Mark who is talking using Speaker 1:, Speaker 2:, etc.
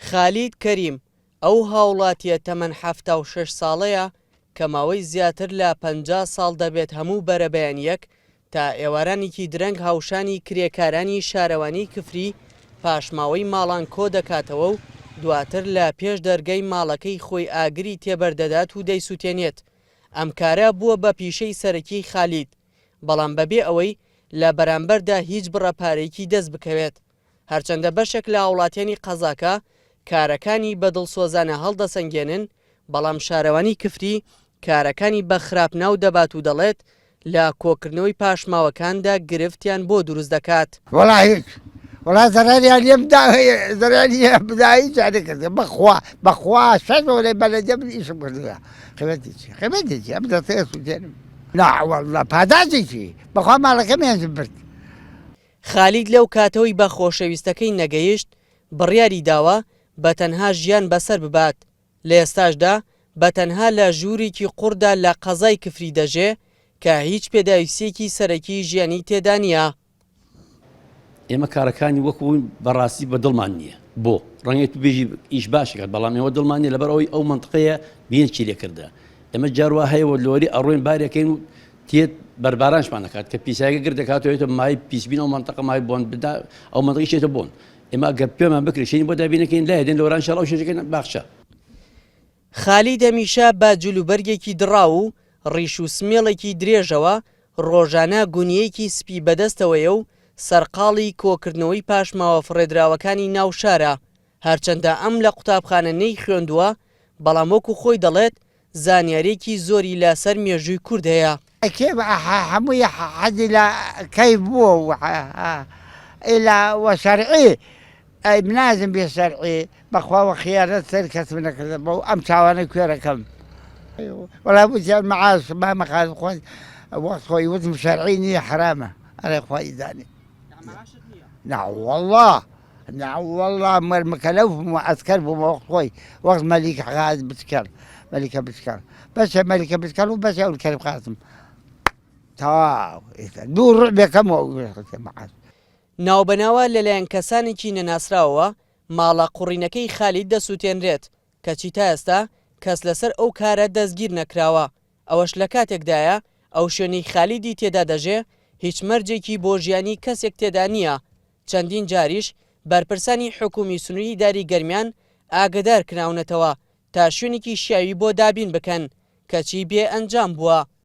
Speaker 1: خالید کەریم، ئەو هاوڵاتییە تەمەن 76 ساڵەیە کە ماوەی زیاتر لە 50 ساڵ دەبێت هەموو بەرەبەیانییەک تا ئێوارانێکی درەنگ هاوشانی کرێکارانی شارەوانی کفری پاشماوەی ماڵان کۆدەکاتەوە و دواتر لە پێش دەرگای ماڵەکەی خۆی ئاگری تێبەردەدات و دەیسوتێنێت. ئەم کارە بووە بە پیشەی سەرەکی خالید، بەڵام بەبێ ئەوەی لە بەرامبەردا هیچ بڕە پارەیەکی دەست بکەوێت. هەرچەندە بەشێک لە هاوڵاتیانی قەزاکە کارەکانی بە دڵسۆزانە هەڵدەسەنگێنن، بەڵام شارەوانی کفری کارەکانی بە خراپ ناو دەبات و دەڵێت، لە کۆکردنەوەی پاشماوەکاندا گرفتیان بۆ دروست دەکات.
Speaker 2: وەڵا هیچ وەڵا زەرەریان لێم دا زەرەری لێم دا هیچیان نەکردم بەخوا بەخوا شەش وەرەی بەلەدیە من ئیشم کردووە قیمەتی چی قیمەتی چی ئەم دەستەیە سووتێنم نا وەڵا پاداشتی چی بەخوا ماڵەکەم هێنجم برد.
Speaker 1: خالید لەو کاتەوەی بە خۆشەویستەکەی نەگەیشت بڕیاری داوە بە تەنها ژیان بەسەر ببات، لە ئێستاشدا بە تەنها لە ژوورێکی قوڕدا لە قەزای کفری دەژێ کە هیچ پێداویستییەکی سەرەکی ژیانی تێدا نییە.
Speaker 3: ئێمە کارەکانی وەکو بووین بەڕاستی بە دڵمان نییە بۆ ڕەنگە تو بێژی ئیش باش کات بەڵام ئێمە دڵمان نییە لەبەر ئەوەی ئەو مەنتقەیە بینە چی لێ کردە ئێمە جار وا هەیە و لۆری ئەڕۆین بارێکەین و تێت بەربارانشمان دەکات کە پیسایەکە گر دەکاتەوە مای پیسبین ئەو مەنتەقە مای بۆن بدا ئەو مەنتەقەی شێتە بۆن ئێمە گەر پێمان بکرێت شوێنی بۆ دابینەکەین لای دێن لۆران شەڵ ئەو شوێنەکەین باخچە.
Speaker 1: خالید هەمیشە بە جلوبەرگێکی دڕاو و ڕیش و سمێڵێکی درێژەوە ڕۆژانە گونییەکی سپی بەدەستەوەیە و سەرقاڵی کۆکردنەوەی پاشماوە فڕێدراوەکانی ناو شارە، هەرچەندە ئەم لە قوتابخانە نەیخوێندووە، بەڵام وەکو خۆی دەڵێت زانیارییەکی زۆری لە سەر مێژووی کورد هەیە.
Speaker 2: کێ هەمووی حەزی لە کەیف بووە و ئیلا وە شەرعی ئەی منازم بێ شەرعی بەخوا وە خیانەت سەر کەسم نەکردە بەو ئەم چاوانە کوێرەکەم وەڵا وتیان معاش مامە خان خۆی وەخت خۆی وتم شەرعی نییە حەرامە ئەرێ خوا ئیزانێ نا والله نا والله مەر مکەلەف بووم و عەسکەر بووم وەخت خۆی وەخت مەلیک غاز بچکەڵ مەلیکە بچکەڵ بەسە مەلیکە بچکەڵ و بەسە ئەول کەریم قاسم تەواو ئێستا دوو ڕوعبێکەم و معاش
Speaker 1: ناوبەناوە لەلایەن کەسانێکی نەناسراوەوە ماڵە قوڕینەکەی خالید دەسوتێنرێت، کەچی تا ئێستا کەس لەسەر ئەو کارە دەستگیر نەکراوە، ئەوەش لەکاتێکدایە ئەو شوێنەی خالیدی تێدا دەژێ هیچ مەرجێکی بۆ ژیانی کەسێک تێدا نییە، چەندین جاریش بەرپرسانی حکومی سنوری داری گەرمیان ئاگەدار کراونەتەوە تا شوێنێکی شیاوی بۆ دابین بکەن، کەچی بێ ئەنجام بووە.